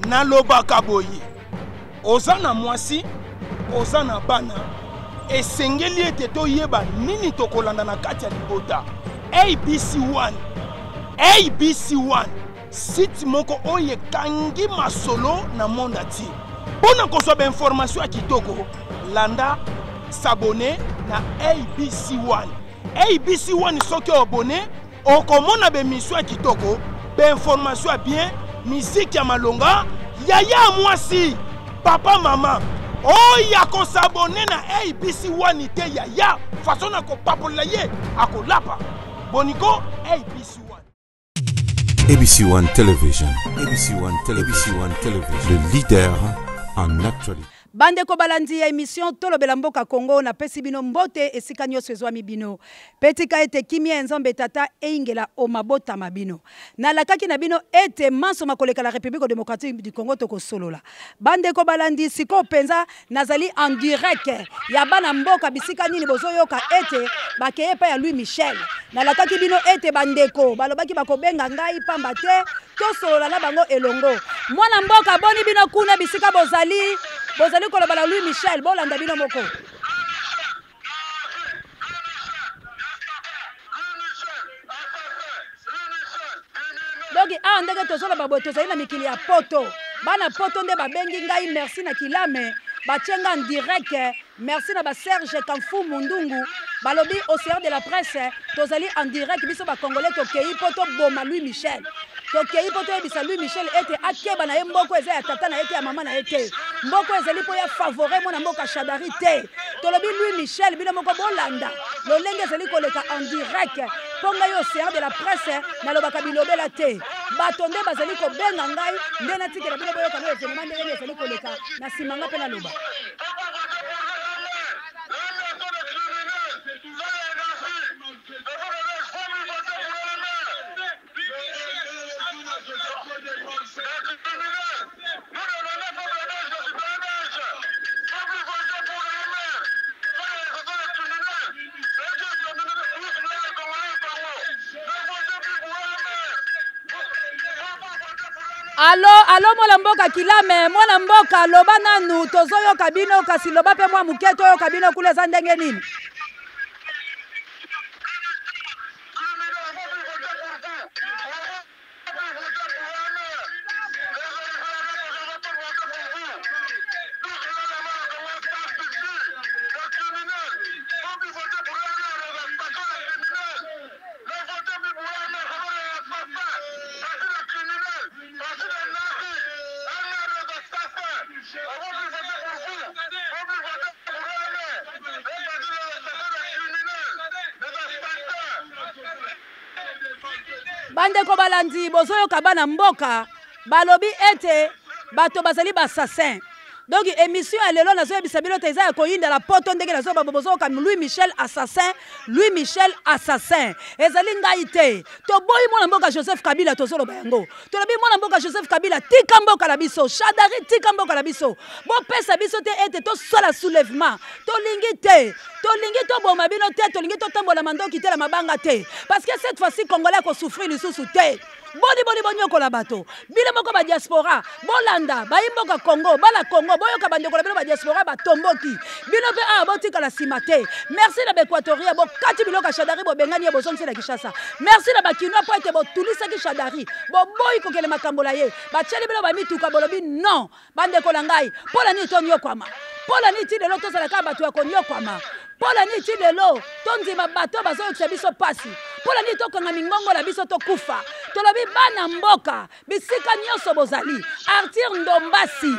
Nalobaka boye, oza na mwasi, oza na bana, esengeli ete toyeba nini tokolanda na kati ya libota. ABC1, ABC1, site moko oyo ekangi masolo na monde entier. Mpo na kozwa bainformation ya kitoko, landa s'abonner na ABC1. ABC1 soki oabonne okomona bemission ya kitoko, bainformation ya bien, miziki ya malonga, yaya ya mwasi, papa mama oyo akosabone na ABC 1 te yaya façon na kopapolela ye akolapa boniko ABC 1. ABC One Television, ABC One Television, ABC One Television, le leader en actualité. Bandeko balandi ya emission Tolobela Mboka Congo, napesi bino mbote esika nyonso ezwami bino. Pe tika ete kimia ya Nzambe Tata eyingela o mabota ma bino. Nalakaki na bino ete manso makoleka la Republique democratique du Congo tokosolola. Bandeko balandi, sikoyo penza nazali en direct ya bana mboka bisika nini bozoyoka ete bakeye epai ya Louis Michel. Nalakaki bino ete bandeko balobaki bakobenga ngai pamba te tosolola na bango elongo. Mwana mboka boni bino kuna bisika bozali, bozali koloba na Louis Michel, bolanda bino moko. Donc awa ndenge tozoloba boye tozali na mikili ya poto, bana poto nde babengi ngai, merci na Kilame batie nga en direct, merci na ba Serge Kamfumu Ndungu balobi océan de la presse tozali en direct, biso ba congolais tokei po toboma Louis Michel, tokei po toyebisa Louis Michel ete akeba na ye, mboko eza ya tata na ye te, ya mama na ye te, mboko ezali po ya favore mwana mboka Shadary te. Tolobi Louis Michel, bino moko bolanda lolenge ezali koleka en direct, mpo ngai océan de la presse nalobaka bilobela te, bato nde bazali kobenga ngai nde natikela bino boyoka no evenement ndenge nini ezali koleka na nsima nga mpe naloba. Alo, alo mwana mboka Kilame, mwana mboka loba nanu, tozoyoka bino kasi loba pe mwa moke toyoka bino kuna eza ndenge nini? Bandeko balandi, bozoyoka bana mboka balobi ete bato bazali ba assassin. Donc émission ya lelo nazoyebisa bino te eza ya koyinda la poto ndenge nazoba bozoyoka Louis Michel assassin, Louis Michel assassin. Ezali ngai te. Toboyi mwana mboka Joseph Kabila, tozoloba yango. Tolobi mwana mboka Joseph Kabila tika mboka na biso, Shadary tika mboka na biso. Bopesa biso te ete tosala soulèvement. Tolingi te. Tolingi toboma bino te, tolingi totambola mandoki te na mabanga te. Parce que cette fois-ci Congolais ako souffrir lisusu te. Boni boni bonyokola bato. Bino moko ba diaspora, bolanda bayi mboka Congo, bana Congo, boyoka bandeko na bino ba diaspora batomboki. Bino pe awa botikala sima te. Merci na ba Equatorien, bokati biloko ya Shadary bobengani ye bozongisi na Kinshasa. Merci na ba Kinois po ete botulisaki Shadary, boboyi kokende makambo na ye. Batieli bino ba mituka bolobi non. Bandeko na ngai, mpo na nini tonyokwama? Mpo na nini ti lelo tozala kaka bato ya konyokwama? Mpo na nini ti lelo tondima bato bazoyokisa biso pasi? Mpo na nini tokanga mingongo na biso tokufa? Tolobi bana mboka bisika nyonso bozali. Arthur Ndombasi,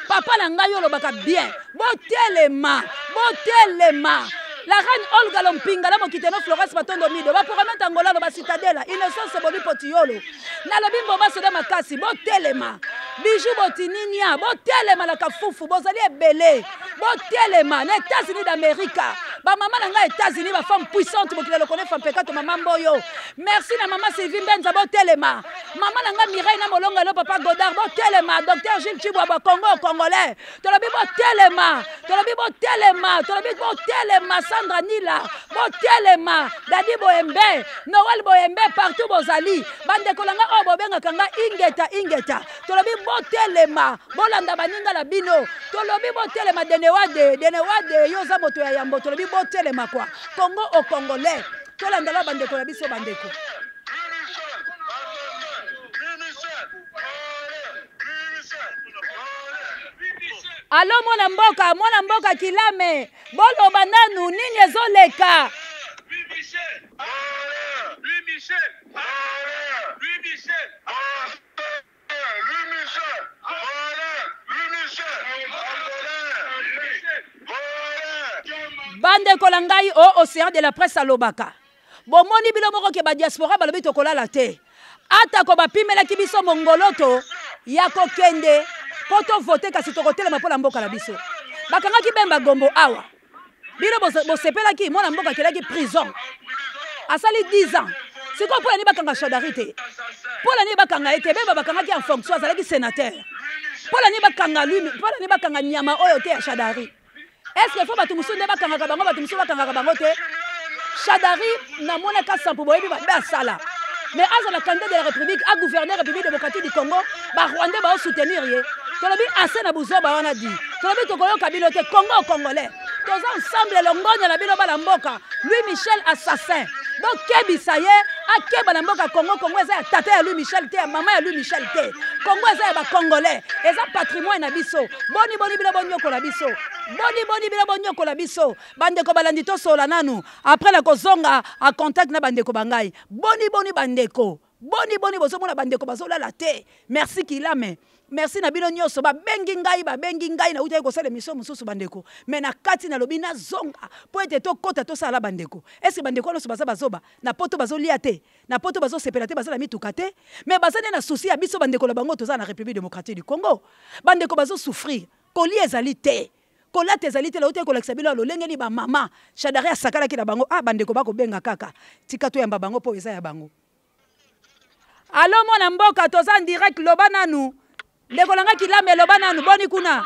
papa na ngai olobaka bien, botelema, botelema. La reine Olga Lompinga na mokiteno Florence Matondo Mido, ba programme Angola ba Citadela, Innocence Boli Potiolo. Nalobi mboma soda makasi, botelema. Bijou Botininia, botelema na Kafufu, bozali ebele. Botelema na États-Unis d'Amérique. Bamama na ngai États-Unis, bafemme puissante, mokili ya lokole fampekato, mama Mboyo. Merci na mama Sylvie Mbenza, botelema. Mama na ngai Mireille na Molonga lo papa Godard, botelema. Docteur Gilles Chibwabwa, Congo congolais. Tolobi botelema, tolobi botelema, tolobi botelema. Sandra Nila, botelema. Dadi Boembe, Noël Boembe, partout bozali. Bandeko na ngai oyo bobengaka ngai ingeta ingeta. Tolobi botelema, bolanda baninga na bino. Tolobi botelema denewade, denewade yo oza moto ya yambo. Tolobi botelema kwa. Congo au congolais. Tolandela bandeko na biso bandeko. Alo mwana mboka, mwana mboka Kilame, boloba nanu nini ezoleka? Bandeko na ngai o océan de la presse alobaka bomoni bino moko ke badiaspora balobi tokolala te atako bapimelaki biso mongoloto ya kokende mpo tovote kasi tokotelema mpo na mboka na biso. Bakangaki Bemba Gombo awa, bino bosepelaki? Mwana mboka akelaki prison asali 10 ans. Sikoyo mpo na nini bakanga Shadary te? Mpo na nini bakanga ye te? Bemba bakangaki en fonction, azalaki sénateur. Mpo na nini bakanga lui? Mpo na nini bakanga nyama oyo te ya Shadary? Est-ce que faut bato mosusu nde bakangaka bango, bato mosusu bakangaka bango te? Shadary namonaka sampo boyebi babe asala, mais azala candidat de la République, a gouverner République démocratique du Congo, ba Rwandais bao soutenir ye. Tolobi ase na buzoba wana di. Tolobi tokoyoka bino te. Congo congolais, toza ensemble, longonya na bino bana mboka. Louis Michel assassin, bokebisa ye akeba na mboka Congo. Congo eza ya tata ya Louis Michel te, ya mama ya Louis Michel te. Congo eza ya bacongolais, eza patrimoine na biso. Boni boni bino bonyokola biso, boni boni bino bonyokola biso. Bandeko balandi, tosola nanu après na kozonga a contact na bandeko bangai. Boni boni bandeko, boni boni bozomona bandeko bazolala te. Merci Kilame, merci na bino nyonso babengi ngai, babengi ngai nautaki kosala émission mosusu bandeko, mais na kati nalobi nazonga mpo ete tokɔta tosala bandeko. Est-ce bandeko nyonso baza bazoba na poto? Bazolia te na poto, bazosepela te, baza na mituka te, mais baza nde na souci ya biso bandeko na bango toza na République démocratique du Congo. Bandeko bazosouffrir, kolia ezali te, kolata ezali te. Lauti kolakisa bino ya lolenge nini bamama Shadary asakalaki na bango. Ah, bandeko bakobenga kaka, tika toyamba bango mpo eza ya bango. Alo mwana mboka, toza en direct, loba nanu ndeko na nga Kilame, loba nanu boni kuna.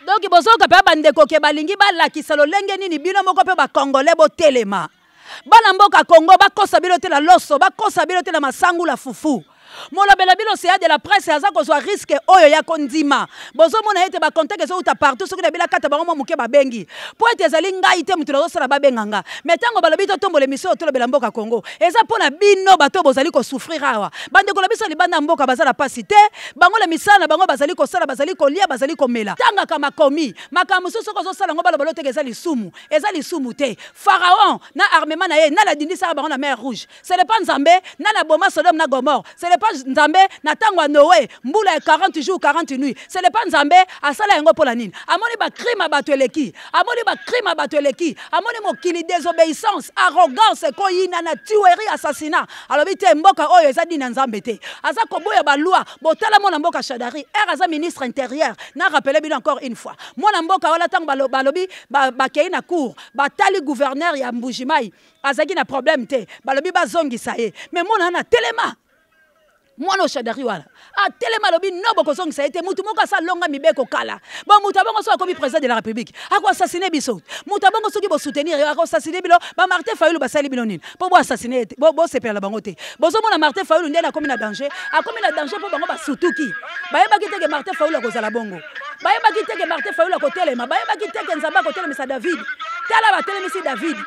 Donc bozoyoka mpe bandeko ke balingi balakisa lolenge nini bino moko mpe bacongolais botelema. Bana mboka Congo, bakosa bino te na loso, bakosa bino te na masangu la fufu. Molobela bino sea de la presse aza kozwa risque oyo ya kondima. Bozomona ete bacontact ezouta partout, soki na bila kata bango mwa moke babengi mpo ete ezali ngai te moto nazosala babenga nga. Mais ntango balobi totombola émission oyo tolobela mboka Congo, eza mpo na bino bato bozali kosouffrir awa. Bandeko na biso ya libanda ya mboka baza na pasi te, bango na misala na bango bazali kosala, bazali kolia, bazali komela. Tangaka makomi, makambo mosusu soki ozosala yango baloba loteka eza lisumu, eza lisumu te. Pharaon na armement na ye nani adindisaka bango na mer Rouge? Ce n'est pas Nzambe? Nani aboma Sodome na Gomorre? Ce n'est pas Nzambe? Na ntango ya Noé, mbula ya 40 jours 40 nuits, ce n'est pas Nzambe? Asala yango mpo na nini? Amoni bacrime ya bato eleki, amoni bacrime ya bato eleki, amoni mokili désobéissance, arrogance, koyina na tuerie, assassinat. Alobi te mboka oyo eza dini ya Nzambe te, aza koboya baloi. Botala mwana mboka Shadary r aza ministre intérieur. Na rappele bino encore une fois, mwana mboka wana ntango balobi bakei na cour, batali gouverneur ya Mbujimai azalaki na problème te, balobi bazongisa ye. Mais mwana wana telema, mwana Oshadari wana atelema, alobi no, bokozongisa ye te. Mutu moko asa longa mibeko kala bon, mutu abongo soki akomi président de la République akoassassine biso. Mutu abongo soki bosoutenir ye akoassassine bino. Bamartin Fayulu basali bino nini mpo boassassine ye te? Bosepela na bango te. Bozomona Martin Fayulu ndenge akomi na danger, akomi na danger mpo bango basutuki. Bayebaki te ke Martin Fayulu akozala bongo, bayebaki te ke Martin Fayulu akotelema, bayebaki te ke Nzambe akotelemisa David. Tala, batelemisi David.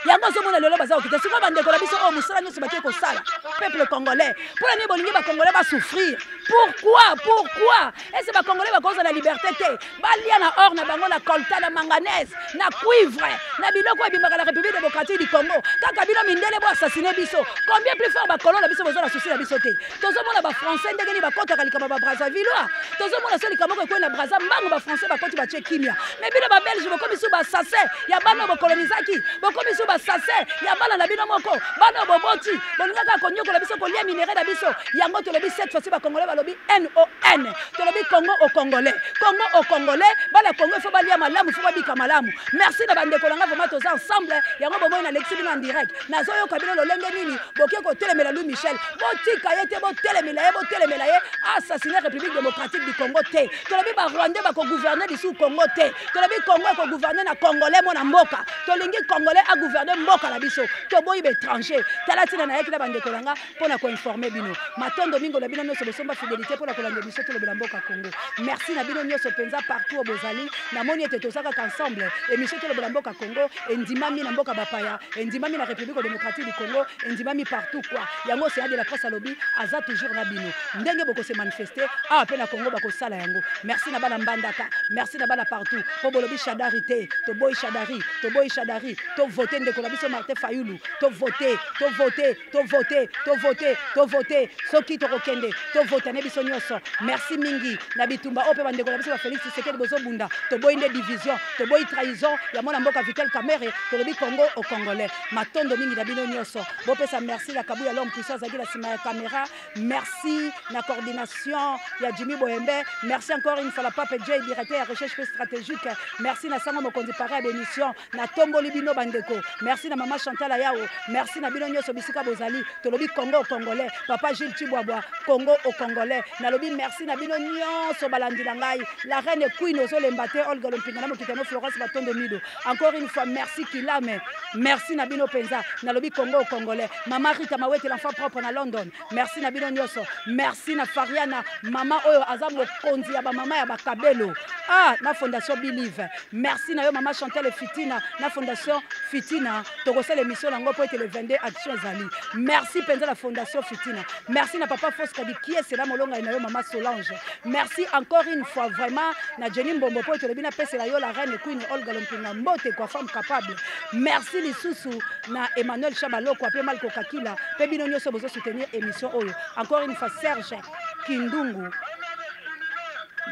Yango ozomona lelo baza kokita. Sikoyo bandeko na biso oyo mosala nyonso bake kosala, peuple congolais, mpo na nini bolingi bacongolais basouffrir? Pourquoi? Pourquoi ese bacongolais bakozala na liberté te? Balia na or na bango, na colta, na manganèse, na cuivre, na biloko ebimaka na République démocratique du Congo. Kaka bino mindele bo assassine biso. Combien plus fort bakolo na biso boza na souci na biso te? Tozomona bafrançais ndenge nini bakɔtaka likambo ya babrazzavillois. Tozomona so likambo moko ekwei na Braza, mbango bafrançais bakɔti, batie kimia. Mais bino babelge bokomi su bassassin ya bana oyo bokolonisaki, bokomi su bassassin ya bana na bino moko, bana oyo boboti. Bolingaka konyokola biso, kolia minerai na biso. Yango tolobi cette fois-ci bacongolais balobi non. Tolobi Congo au Congolais, Congo au Congolais. Bana Congo, il faut balia malamu, il faut babika malamu. Merci na bandeko na nga, vraiment toza ensemble. Yango bomoi nalekisi bino en direct, nazoyoka bino lolenge nini boke kotelemela Louis Michel. Botika ye te, botelemela ye, botelemela ye. Assassiner République démocratique du Congo te. Tolobi barwandais bakogouverne lisusu Congo te. Tolobi Congo ekogouverne na Congolais, mona mboka. Tolingi Congolais agouverne mboka na biso, toboyi baétranger. Tala ntina nayaki na bandeko na nga mpo na koinforme bino. Matondo mingi na bino nyonso bosomba fidélité mpo na kolanda biso Tolobela Mboka Congo. Merci na bino nyonso mpenza partout oyo bozali. Namoni ete toza kaka ensemble. Émission Tolobela Mboka Congo endimami na mboka bapaya, endimami na République démocratique du Congo, endimami partout quoi. Yango Océan de la presse alobi aza toujours na bino. Ndenge bokose manifester awa mpe na Congo, bakosala yango. Merci na bana Mbandaka, merci na bana partout mpo bolobi Shadari te. Toboyi Shadari, toboyi Shadari. Tovote ndeko na biso Martin Fayulu. Tovote, tovote, tovote, tovote, tovote. Soki tokokende tovotane biso nyonso. Merci mingi na bitumba oyo mpe bandeko na biso ba Félix Tshisekedi bozobunda. Toboyi nde division, toboyi trahison ya mwana mboka Vital Kamerhe. Tolobi Congo au Congolais. Matondo mingi na bino nyonso. Bopesa merci na Kabuya, l'homme puissant, azalaki na nsima ya caméra. Merci na coordination ya Jimmy Boembe. Merci encore une fois la Pape J, directeur ya recherche pe stratégique. Merci na Sango Mokonzi, pare ya bémission. Natomboli bino bandeko. Merci na mama Chantal Ayao. Merci na bino nyonso bisika bozali. Tolobi Congo au Congolais. Papa Gilles Chibwabwa, Congo au Congolais. Nalobi merci na bino nyonso balandi na ngai. La reine Queen ozolemba te, Olga Lompinga na mokitano Florence Batondo Mido. Encore une fois merci Kilame. Merci na bino penza. Nalobi Congo au Congolais. Mama Rita Mawete, l'enfant propre na London. Merci na bino nyonso. Merci na Fariana, mama oyo aza mokonzi ya bamama ya bakabelo. Ah, na Fondation Believe. Merci na yo mama Chantal Fitina na Fondation Fitina. Tokosala émission nango po ete le 22 action ezali. Merci penza la Fondation Fitina. Merci na papa Fosca di Kiese na molonga na yo mama Solange. Merci encore une fois vraiment na Jenny Mbombo po ete lobi na pesela yo la reine Queen Olga Lompinga mbote kwa femme capable. Merci lisusu na Emmanuel Chabaloko pe Malko Kakila pe bino nyonso bozo soutenir émission oyo. Encore une fois Serge Kindungu.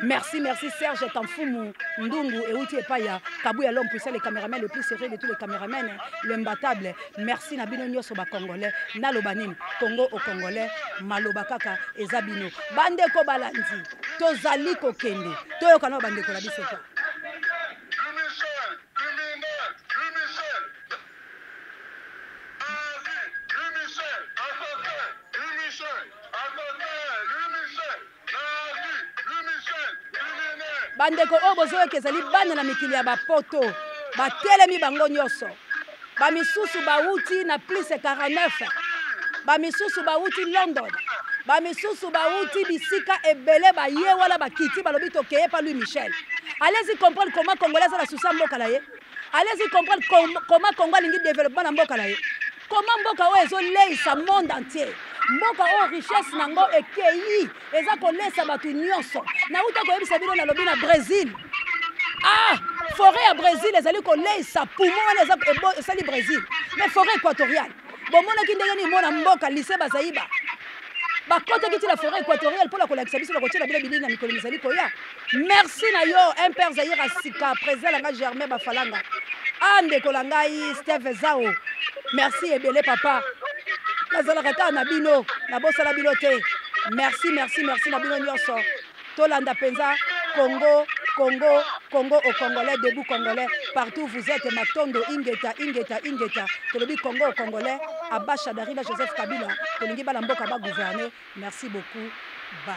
Merci, merci Serge Tamfumu Ndungu et Outi Epaya, Kabouya l'homme puissant, le caméraman le plus sérieux de tous les caméramans, l'imbattable. Merci na bino nyonso ba Congolais, naloba nini? Congo au Congolais, maloba kaka eza bino. Bandeko balandi, tozali kokende. Toyoka na bandeko na biso kwa. Bandeko oyo bozoyoka ezali bana na mikili ya bapoto, batelemi bango nyonso. Bamisusu bauti na plus 49, bamisusu bauti London, bamisusu bauti bisika ebele. Baye wana bakiti, balobi tokeye pa Louis Michel. Allez-y comprendre comment Congolais aza na susi ya mboka na ye. Allez-y comprendre comment Congo alingi développement na mboka na ye, comment mboka oyo ezoleisa monde entier, mboka oyo richesse nango ekei eza kolesa bato nyonso. Nauta koyebisa bino, nalobi na Brésil, ah, forêt ya Brésil ezali koleisa poumon wana esali Brésil. Mais forêt équatoriale, bomonaki ndenge nini mona mboka lycée Bazayiba bakotaki ti na forêt équatoriale mpona kolakisa biso. Bakotiela bino bilili na mikolo mizali koya. Merci na yo Mper Zaire Sika, président na ngai Germain Bafalanga, a ndeko na ngai Steve Zao. Merci ebele papa, nazalaka kaka na bino, nabosala bino te. Merci, merci, merci na bino nyonso. Tolanda mpenza Congo, Congo, Congo au Congolais, debout Congolais partout vous êtes. Matondo, ingeta, ingeta, ingeta. Tolobi Congo au Congolais, Abba Shadari na Joseph Kabila. Tolingi bana mboka bagouverne. Merci beaucoup, bye.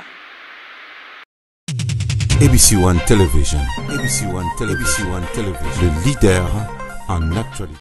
ABC One Television, ABC One Television, ABC One Television, le leader en actualité.